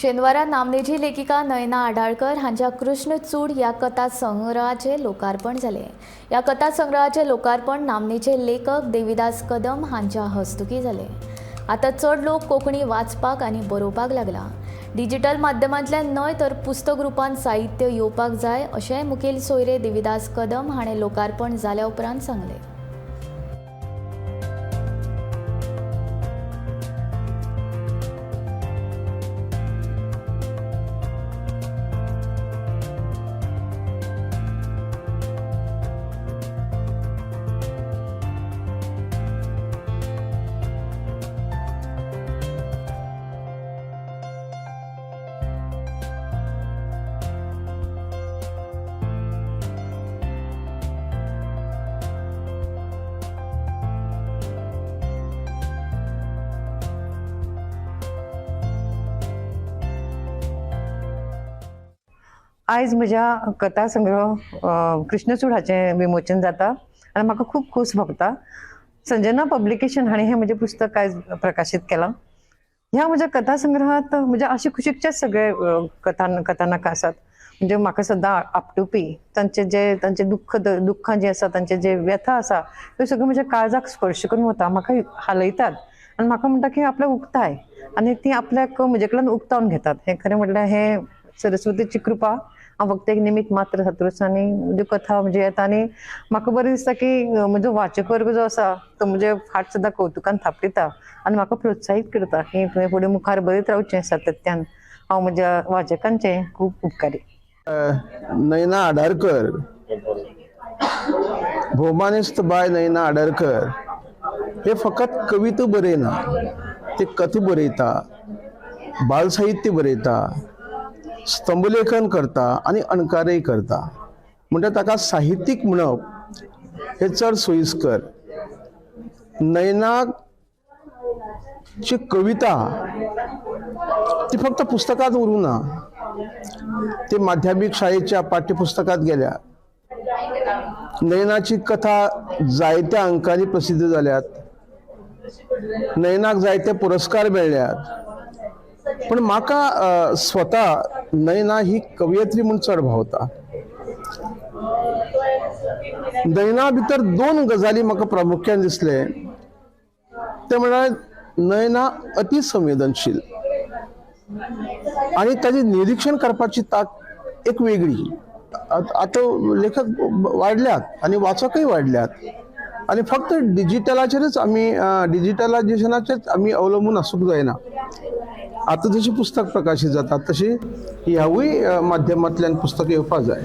शेनवारा नामनेची लेखिका नयना आडाळकर हांच्या कृष्णचूड ह्या कथा संग्रहाचे लोकार्पण जालें. ह्या कथा संग्रहाचे लोकार्पण नामनेचे लेखक देविदास कदम हांच्या हस्तुकीं जालें. आतां चड लोक कोंकणी वाचपाक आनी बरोवपाक लागला. डिजिटल माध्यमांतल्यान न्हय तर पुस्तक रुपान साहित्य येवपाक जाय अशेंय मुखेल सोयरे देविदास कदम हाणें लोकार्पण जाल्या उपरांत सांगलें. आयज म्हज्या कथा संग्रह कृष्णचूड हाचें विमोचन जाता आनी म्हाका खूब खोस भोगता. संजना पब्लिकेशन हाणें हें म्हजें पुस्तक आयज प्रकाशीत केलां. ह्या म्हज्या कथा संग्रहांत म्हज्या आशी कुशीकचेच सगळे कथानक आसात. म्हणजे म्हाका सद्दां आपटुपी तांचे जे तांचे दुख्ख दुख्खां जी आसा, तांचे जे व्यथा आसा, त्यो सगळ्यो म्हज्या काळजाक स्पर्श करून वता, म्हाका हालयतात आनी म्हाका म्हणटा की आपल्याक उक्ताय आनी ती आपल्याक म्हजे कडल्यान उक्तावन घेतात. हें खरें म्हटल्यार हें सरस्वतीची कृपा. हांव फक्त एक निमित्त मात्र हातूंत आनी म्हज्यो कथा म्हणजे येता आनी म्हाका बरें दिसता की म्हजो वाचक वर्ग जो आसा तो म्हजे फाट सदां कवतुकान थापटिता आनी म्हाका प्रोत्साहीत करता की तुवें फुडें मुखार बरयत रावचें सातत्यान. हांव म्हज्या वाचकांचें खूब उपकारी. नयना आडारकर, भोवमानेस्त बाय नयना आडारकर हे फकत कविता बरयना, ते कथा बरयता, बालसाहित्य बरयता, स्तंभलेखन करता आनी अणकारय करता. म्हणटा ताका साहित्यीक म्हणप हें चड सोयीस्कर. नयनाची कविता ती फक्त पुस्तकांत उरूंक ना, ती माध्यमीक शाळेच्या पाठ्यपुस्तकांत गेल्या. नयनाची कथा जायत्या अंकांनी प्रसिद्ध जाल्यात. नयनाक जायते पुरस्कार मेळ्ळ्यात. पण म्हाका स्वता नयना ही कवयित्री म्हूण चड भावता. नयना भितर दोन गजाली म्हाका प्रामुख्यान दिसले, ते म्हळ्यार नयना अति संवेदनशील आनी ताजें निरिक्षण करपाची तांक एक वेगळी. आतां लेखक वाडल्यात आनी वाचकय वाडल्यात आनी फक्त डिजिटलाचेरच आमी डिजिटलायजेशनाचेच आमी अवलंबून आसूंक जायना. आतां जशी पुस्तक प्रकाशीत जातात तशी ह्यावूय माध्यमांतल्यान पुस्तक येवपाक जाय.